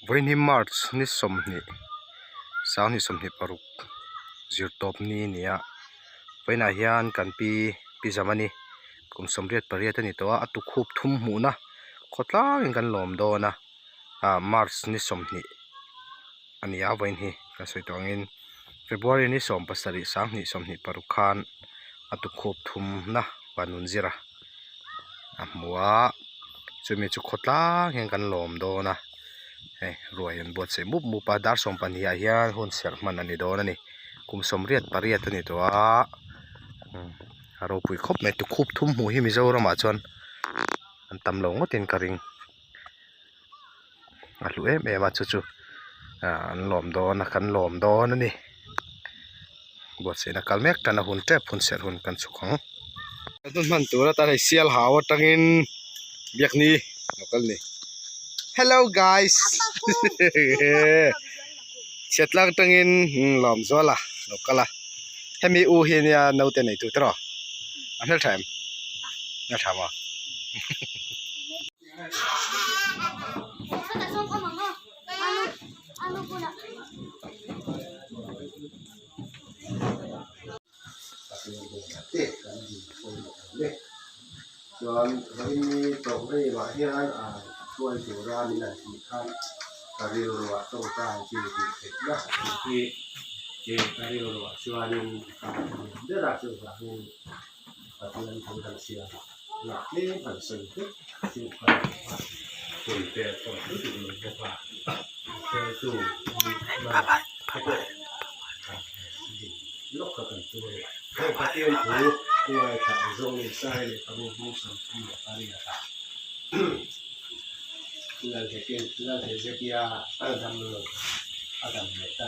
Vawiin hi March ni sawmhnih sanghnih sawmhnih paruk zirtawp ni a ni a vawiinah hian kan pi pi Zamani kum sawmriat pariat a ni tawh a a tukhup thum hmuhna khawtlangin kan lawm dawn a ah March ni sawmhnih a ni a vawiin hi ka sawi tawh angin February ni sawm pasarih sanghnih sawmhnih paruk khan a tukhup thumna van nun zir a. A hmu a chumi chu khawtlang hian kan lawm dawn a hei ruai an buatsaih mup mup a dar sawmpahnih ah hian hun serh hman a ni dawn a ni kum sawmriat pariat a ni tawh a a ropui khawp mai tukhup thum hmuh hi Mizoram ah chuan an tam lo ngawt in ka ring a hlu em em a chu chu ah an lawm dawn a kan lawm dawn a ni buatsaihna kal mek tan a hun tep hun serh hun kan chhuk ang. Kan hman tur atan hei sial hau atangin biakni lo kal ni hello guys chhiat lak atangin lawm zual a lo kal a hemi u hi nia naute nei tu te rawh a hmeltha em hmeltha maw. Chuan vawiin tawk velah hian hruai tura min han tih khan ka rilruah tawngtai chi tih theihna tih hi ka rilruah chuanin ka ber a chuvangin Pathian thu kan siam lah tlem han sawi vek chu ka duh a, hun pek tawh lutuk lo bawk a, hruaitu nih na te pawh din lawk kha kan tum a ni. Heng Pathian thu ngaithla ang zawng in sai leh ka ru hmang sam thum leh pariat ah Lalhekin Lalhezekia a dam lo a dam leh ta.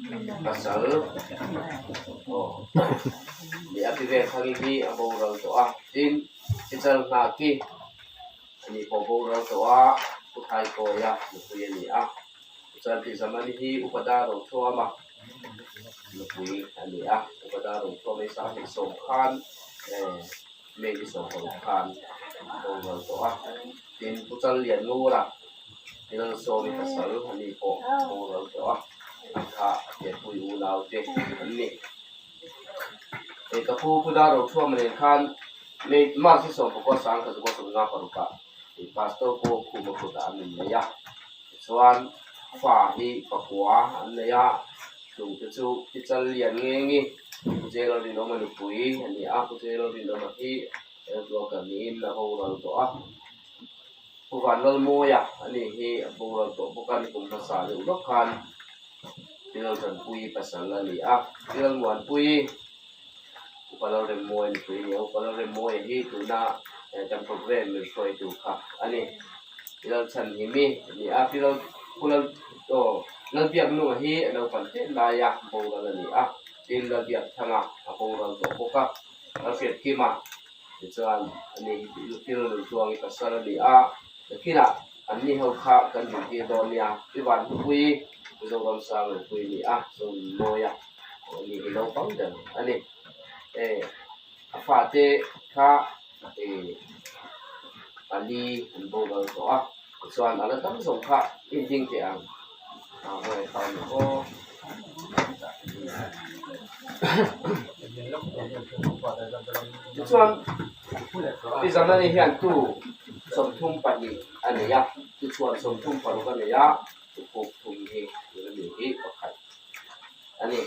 Pasal aw leh a pi vel thang hi a boral tawh a, tin Pichal nghah khi a ni pawh boral tawh a, Pu Thaikawia nupui a ni a, chuan Pi Zamani hi Upa Dar Rothuama nupui a ni a, Upa Dar Rothuama hi Sanghnih sawm khan May ni 16 khan a boral tawh a, tin Pu Challian Ngura Lalsawmi pasal a ni pawh a boral tawh a, an kha a pianpui unau te an ni. Hei ka pu Pu Dar Rothuama nen khan May March ni 19 sang kha zukua 56 ah Pastor pawh khuma kutah an innei a, tichuan fa hi pakua an nei a, chungte chu Pi Challian Ngengi, Pu Jail Rinawma nupui a ni a, Pu Jail Rinawma hi health worker niin a boral tawh a. Pu Vanlalmawia a nih hi a boral tawh bawk a, nikum hmasa deuh lawk khan Laltanpuii pasal a ni a, Lalmuanpuii Upa Lalremmawia nupui a ni a, Upa Lalremmawia hi tuna kan programme min hruaitu kha a ni. Lalchhanhimi a ni a, Pi Lal Pu Lal aw Lalbiaknunga hi a naupang tet laia boral a ni a, tin Lalbiakthanga a boral tawh bawk a. A hriat kim a, tichuan ani hi thil nun tluang i pasal a ni a, nakinah an ni ho kha kan dintir dawn nia, i van hlupui Mizoram sang hlupui a ni a, Zonunmawia ani hi naupang ber a ni. E a fate kha e pali an boral tawh a, tichuan a la tam zawng kha inhming teh ang. Tichuan pi Zamani hian tu 32 a nei a, tichuan 36 a nei a, chukuk thum hi tuna mi hi pakhat a ni.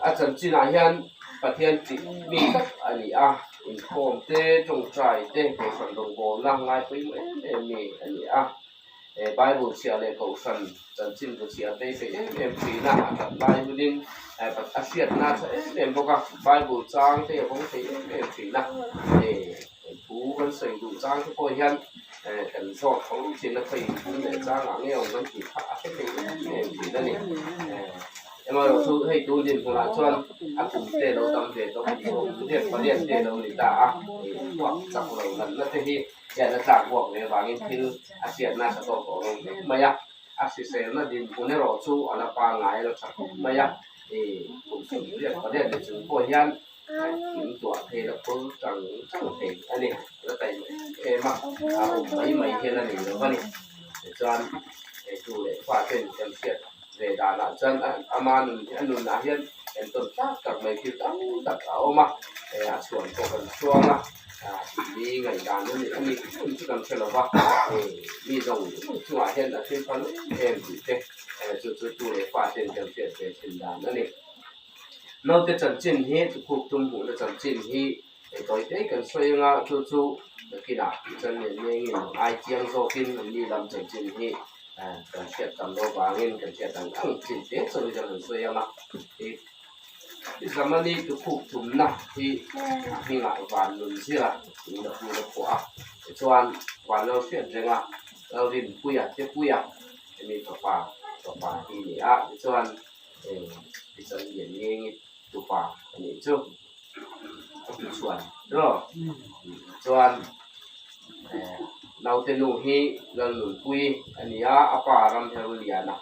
A chanchinah hian Pathian tih mi tak a ni a, inkhawm te, tawngtai te, kohhran rawngbawlna ngai pawimawh em em mi a ni a. Bible chhiah leh kohhran chanchin bu chhiah te hi em em thin a, a that lai hunin a hriatna a tha em em bawk a, Bible chang te a vawng thei em em thin a, thu kan sawi duh chang te pawh hian kan zawt tho thin a, khawi phung leh chang ah nge awm kan tih kha a hre thei em em thin a ni. Amaherawhchu chu hei tun dinhmunah chuan a kum te lo tam ve tawh 18 pariat te lo ni ta a, thluak chak lo natna te hi hian a tlak buak ve avangin thil a hriatna a tha tawk tawh lo hle mai a, a hriselna dinhmun erawh chu a la pangngai a la tha khawp mai a, ih kum 18 leh chung pawh hian thing tuah thei la phur tang tang thei a ni, a la taima em em a, a awm mai mai hian a nei lo a ni, tichuan eitu leh fa ten kan hriat ve danah chuan ama nun a nunah hian entawn tlak tak mai thil tam tak a awm a, a chhuan pawh kan chhuang a, mi ngaihdan a nih a nih em chu kan hre lo va, mi zawng zawng chungah hian a thil phal em em tih te chu chu tu leh fa ten kan hriat ve thin dan a ni. Naute chanchin hi chukuk tum hmuhna chanchin hi tawi te kan sawi anga chu chu nakinah chuan nen nengin ai chiang zawkin an ni lam chanchin hi kan hriat tam lo vangin kan hriat ang ang chin te chu kan han sawi anga i zamani tukhuk tumna hi a hmingah van nun zira in a hmun a phuah a tichuan van lo hriat renga Lalrinpuia te puia hemi fapa fapa hi a ni a tichuan tichuan lian ngengi tupa a nih chu a ti chhuan rawh chuan naute nu hi Lalnunpuii a ni a a pa Ramherliana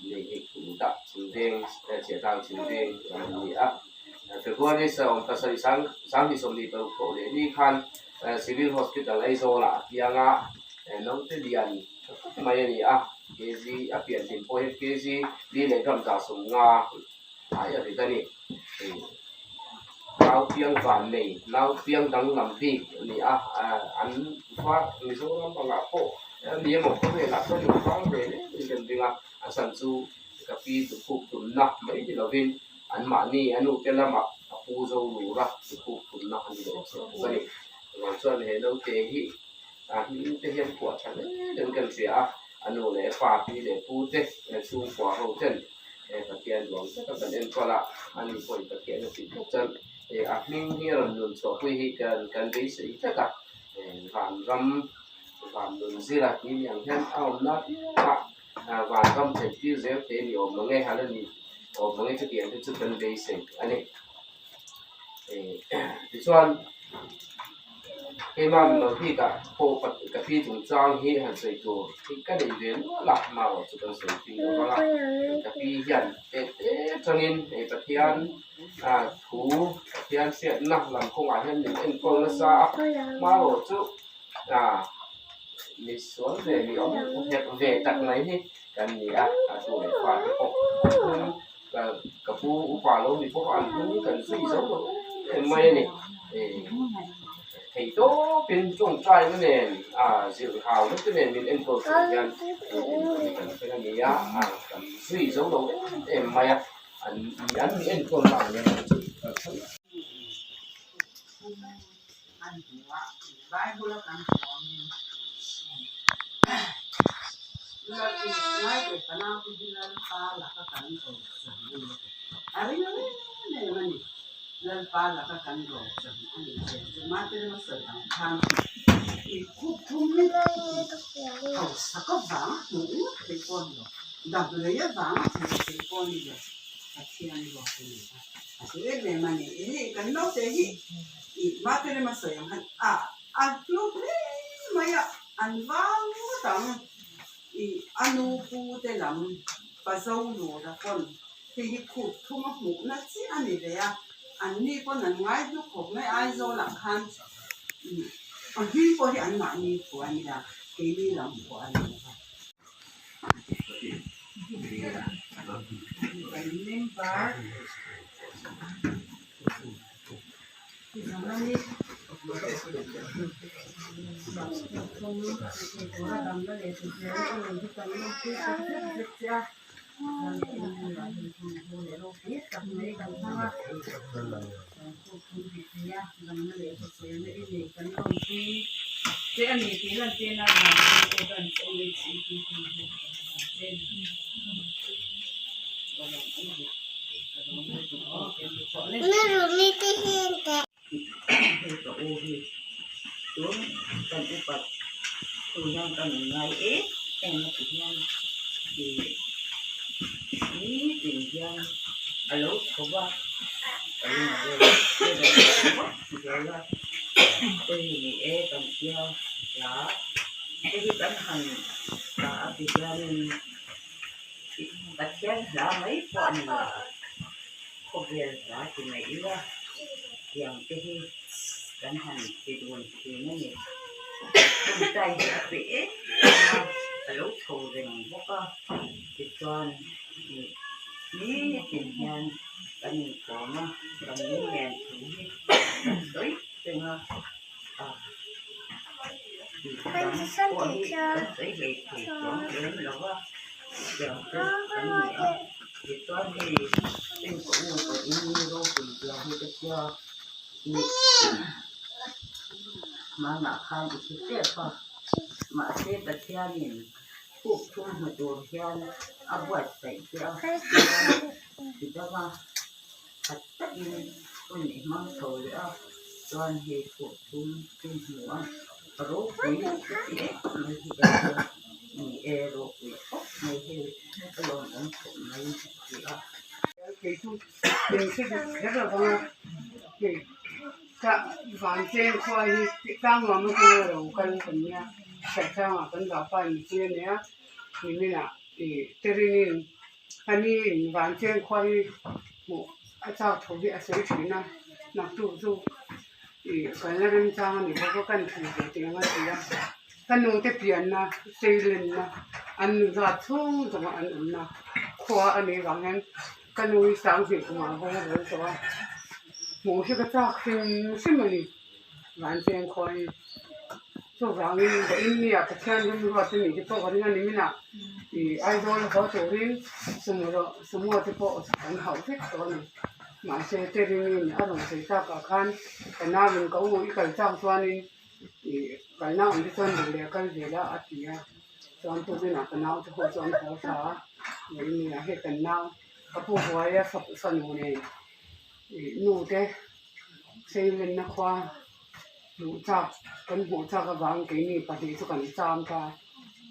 ni hi dah chhimveng chhiahtlang chhimveng a ni a February 7 2026 tawh leh ni khan Civil Hospital Aizawl ah a piang a naute lian tha tak mai a ni a kg a pian hlim pawh hian kg li leh gram 150 ai a rit a ni nau piang van nei nau piang danglam bik a ni a an var Mizoram angah pawh mi emaw khawvelah chuan in vang ve hle in kan ring a a chhan chu ka pi tukhuk tumna mai ni lovin anmahni a nute lamah a pu zo lura tukhuk tumna a ni leh chauh bawk a ni chuvang chuan he naute hi a hming te hian phuah tha hle in kan hria a a nu leh pa pi leh pu te chhungkua ho ten Pathian duang taka kan enkawl a ani pawhin Pathian a tih tlat chuan a hming hi a rawn nun chhuahpui hi kan kan beisei tlat a vanram van nun zira tih ni ang hian a awmna apiangah. Vanram thlen tir zel thei a ni awm mange a la ni awm mange chutiang te chu kan beisei a ni. Tichuan keimah mino bikah pawh ka pi chungchang hi han sawi tur hi ka nei ve nual a, amaherawh chu kan sawi tui lo vang a, ka pi hian teh te atangin hei Pathian thu Pathian hriatna lam kawngah hian min enkawl nasa a, amaherawh chu mi sual ve mi awm herh ve tak mai hi kan ni a, a tu leh fate pawh ka pu upa lo ni bawk a an hnung hi kan zui zo lo em em mai a ni thei tawpin tawngtaina nen a zilh hau na te nen min enkawl chung hian kan thleng a ni a kan zui zo lo em em mai a an an mi enkawl na ang hian kan zui.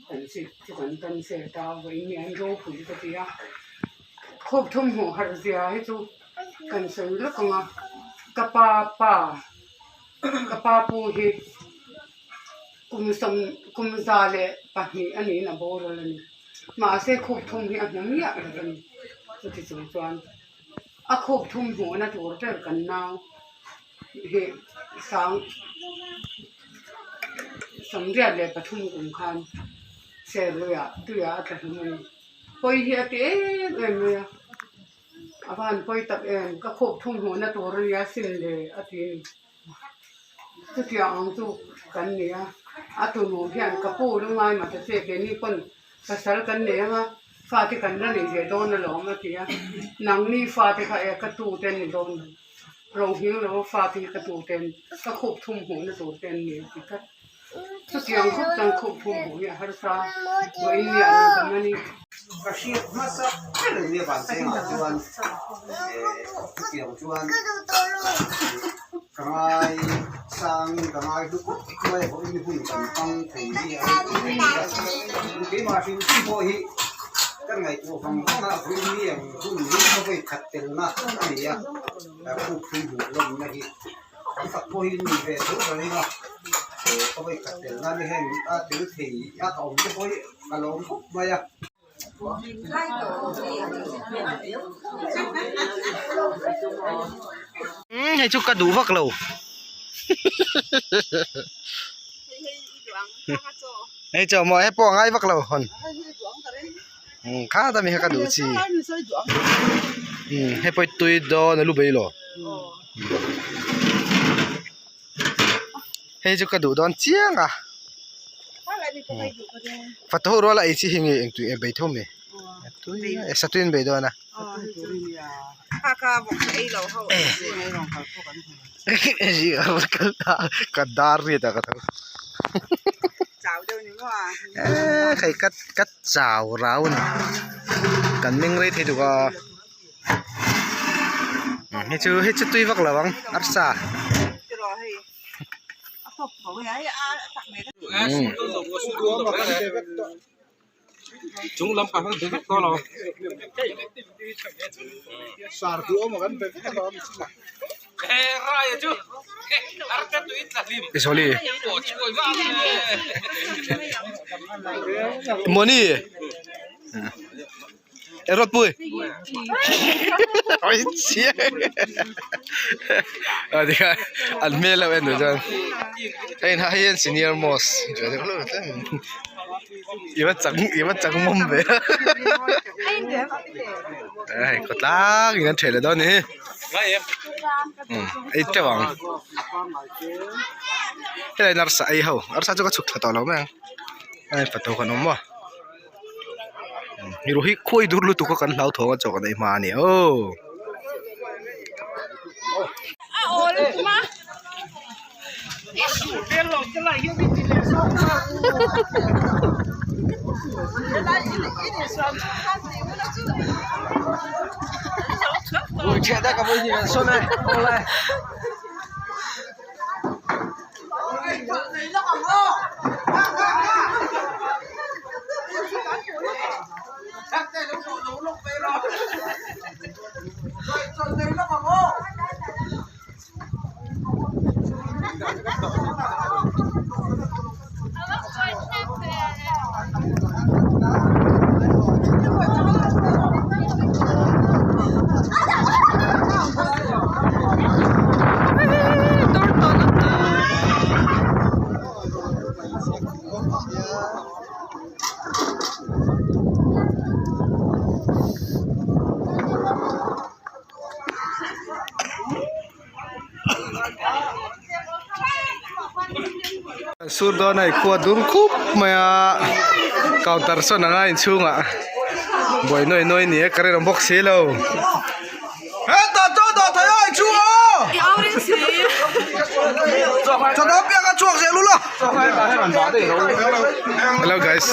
Kan seat chu kan cancel ta a, vawiin hi an ropui ka ti a, khup thum hmuh harh zia hi chu kan sawi lawk ang a, ka pa pa ka pa pu hi kum sawm kum 102 a niin a boral a ni, mahse khup thum hi a hmu miah lo a ni, chuti chung chuan a khup thum hmuhna tur ber kan nau. Hi sang 83 kum khan Serluiah tuiah a tla hlum a ni. Pawi hi a ti em em mai a, a va han pawi tak em, ka khup thum hmuhna tur a nia sin le a ti a ni. Chutiang ang chu kan ni a, a tunu hian ka pu lungai mah ta che keini pawn pasal kan nei ang a, fate kan la nei ve dawn alawm a ti a, nangni fate kha e ka tute an ni dawn lo. Rawng hing lo fate hi ka tur ten ka khup thum hmuhna tur te an ni a ti tlat. Chutiang khawp chuan khup thum hmuh hi a harsa vawiin ni ah nun tam a ni. Ka hriat hmasa ber nia van chengah chuan chutiang chuan ka ngai sangin ka ngai hlu khawp mai a vawiin hun kan hmang thei hi a ropui a ni a. Keimah hrim hrim pawh hi ka ngaihtuah vang vang a vawiin ni ang hun hi ka vawi khat telna a ni a. Khup hlui hmuh lawmna hi tam tak pawhin ni ve tho ka ring a, ka vawi khat tel nan heng a tel thei a ka awm te pawh hi ka lawm khawp mai a. Hei chu ka duh vak lo hei chu maw he pawh a ngai vak lo hawn. Kha ta mi kha ka duh chi hei pawh hi tui dawn a lu bei lo hei chu ka duh dawn chiang a fatu ho ruala ei chi hi nge engtui em bei tho mai tui a satui an bei dawn a ka dar riat ah ka tho eee hei ka ka chau rau a ni kan meng rei thei tuk a hei chu hei chu tui vak lo ang arsa Sorry Moni Rawtpui an hmel lo en duh chuan hei hei hian senior most i va chak i va chak mawm ve hei khawtlang in an ṭheh leh dawn a ni hi ei teuh ang helai arsa ei ho arsa chu ka chhuk thla tawh lo mai ang hei fatu kan awm maw. Miru hi khuai dur lutuk a kan hlauthawng a chaw kan ei hma a ni aw. Sur dawn a i khua dur khup mai a counter sawn anga inchhungah buai nuai nuai ni e current awm bawk si lo. Hello guys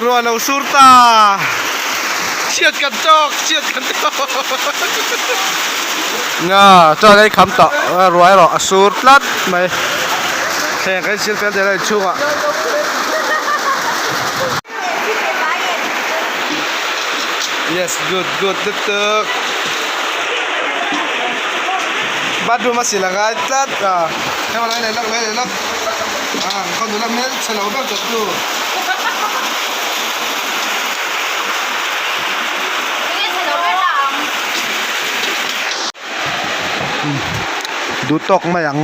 ruah lo sur ta. Chhiat kan tawk chhiat kan tawk Nga chuan hei kham tawh ruai erawh a sur tlat mai thleng kan insil fel der a inchhungah. Yes good good lutuk Bathroom a sil a ngai tlat a hei lo leh lawk lo leh lawk ah khaw nula hmelchhe lo ber tawh tu. Duh tawk mai ang.